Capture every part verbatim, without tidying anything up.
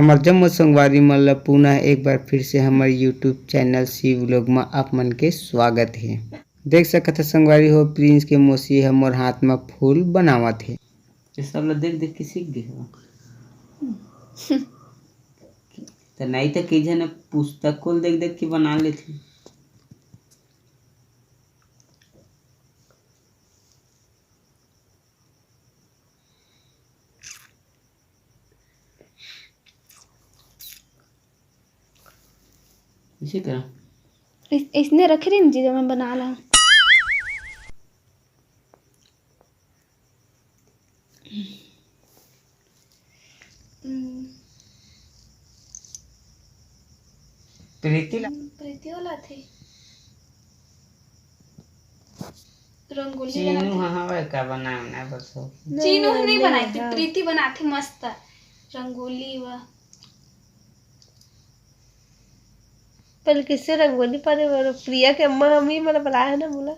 हमर जम्मो संगवारी मन ल पुनः एक बार फिर से हमर YouTube चैनल सी व्लॉग म आप मन के स्वागत हे। देख सकत ह संगवारी हो, प्रिंस के मौसी ह मोर हाथ म फूल बनावत हे। ये सब ल देख देख के सीख गे हो। त नहीं त कई झन पुस्तक को देख देख के बना लेथे। इसे करा। इस-, इसने रखे रहिन जी, जब मैं बना ला। हम्म। प्रीति ला। प्रीति वाला थे। रंगोली चीनू बनाथे। हाँ, हवे का बनाए ना बस हो। चीनू नहीं, नहीं बनाई थी, हाँ। प्रीति बनाथे मस्त रंगोली व। पहले किसे रंगोली पारे बर प्रिया के अम्मा हम ही मन बलाए हे ना मोला।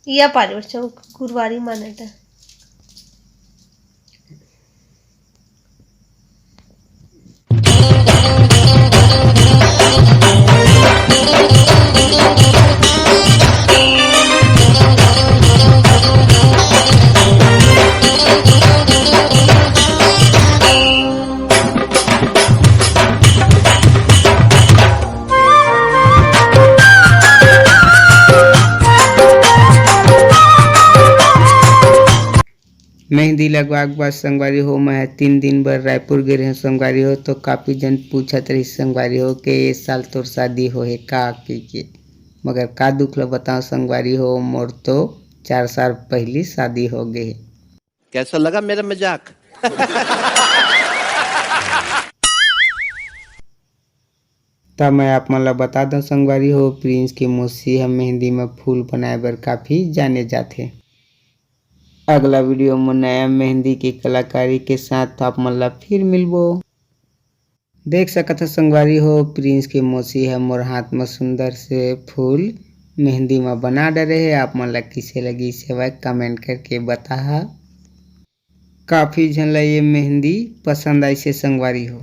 या पारे बर चौक गुरुवारी माने त। मेहंदी लगवा के बाद संगवारी हो, मैं तीन दिन बर रायपुर गे रहेंव संगवारी हो, तो काफी जन पूछत रहिस संगवारी हो के ए साल तोर शादी होहे का कहिके। मगर का दुख ल बतावंव संगवारी हो, मोर तो चार साल पहिली शादी हो गे हे। कैसा लगा मेरा मजाक? त मैं आप मन ला बता दंव संगवारी हो, प्रिंस के मौसी ह मेहंदी म फूल बनाए बर काफी जाने जाथे। अगला वीडियो म नया मेहंदी के कलाकारी के साथ आप मन ला फिर मिलबो। देख सकत ह संगवारी हो, प्रिंस के मौसी ह मोर हाथ म सुंदर से फूल मेहंदी म बना डरे हे। आप मन ला किसे लगिस हवय, कमेंट करके बताहा। काफी झन ला ये मेहंदी पसंद आइस हे संगवारी हो।